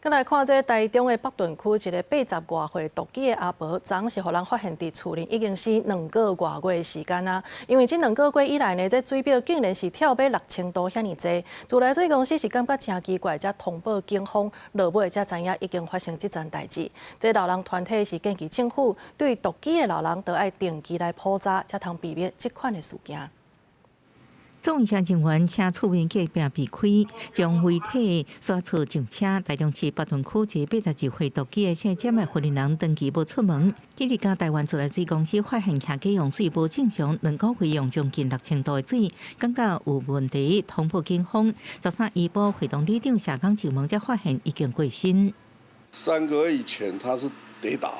閣來看這台中的北屯區一个八十外歲獨居的阿婆，昨昏是予人發現佇厝裡已經死兩個外月的時間啊。因為這兩個月以來呢，這水表竟然是跳碼6000度遐爾濟。自來水公司是感覺誠奇怪，才通報警方，落尾才知影已經發生這層代誌。這老人團體是建議政府對獨居的老人都愛定期來普查，才通避免這款的事件。總醫生人員請厝邊隔壁避開，將遺體徙厝上車。台中市北屯區一個82歲獨居的姓詹的婦人，長期無出門。這日共台灣自來水公司發現徛家用水無正常，兩個月用將近6000度的水，感覺有問題，通報警方。13醫部會同里長社工上門，才發現已經過身。 3個月以前，他是跌倒，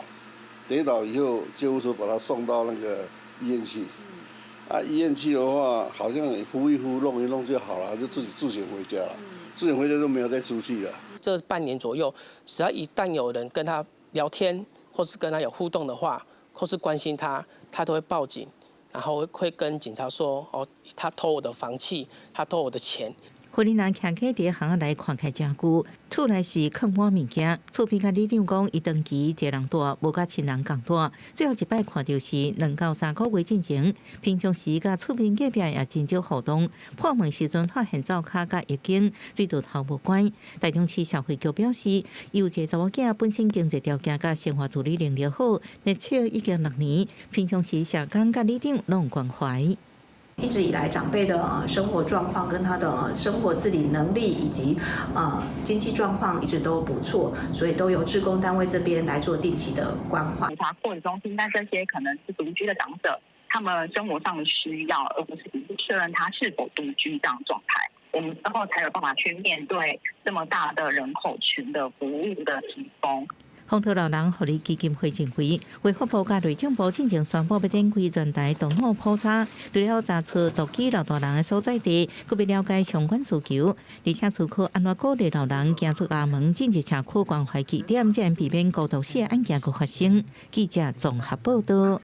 跌倒以後，救護車把他送到那個醫院去。啊，醫院去的話，好像你敷一敷、弄一弄就好了，就自己自行回家了。自行回家就沒有再出去了。這半年左右，只要一旦有人跟他聊天，或是跟他有互動的話，或是關心他，他都會報警，然後會跟警察說：哦，他偷我的房契，他偷我的錢。婦人徛家佇巷仔內看起來誠久，厝內是囥滿物件。厝邊佮里長講，伊長期一个人蹛，無佮親人仝蹛。最後一擺看著是2到3個月進前，平常時佮厝邊隔壁也真少互動。破門時陣發現灶跤佮一間水道頭無關。台中市社會局表示，有一个查某囝本身經濟條件佮生活自理能力好，熱笑已經6年，平常時社工佮里長攏關懷。一直以來，長輩的生活狀況跟他的生活自理能力以及經濟狀況一直都不錯，所以都由志工單位這邊來做定期的關懷。查護理中心，但這些可能是獨居的長者，他們生活上的需要，而不是確認他是否獨居這樣狀態，我們之後才有辦法去面對這麼大的人口群的服務的提供。風濤老人福利基金會認為，衛福部佮內政部進前宣布欲展開全台動腦普查，除了查出獨居老大人的所在地，閣欲了解相關需求，而且思考按怎鼓勵老人行出家門，進入社區關懷據點，才能避免孤獨死案件閣發生。記者綜合報道。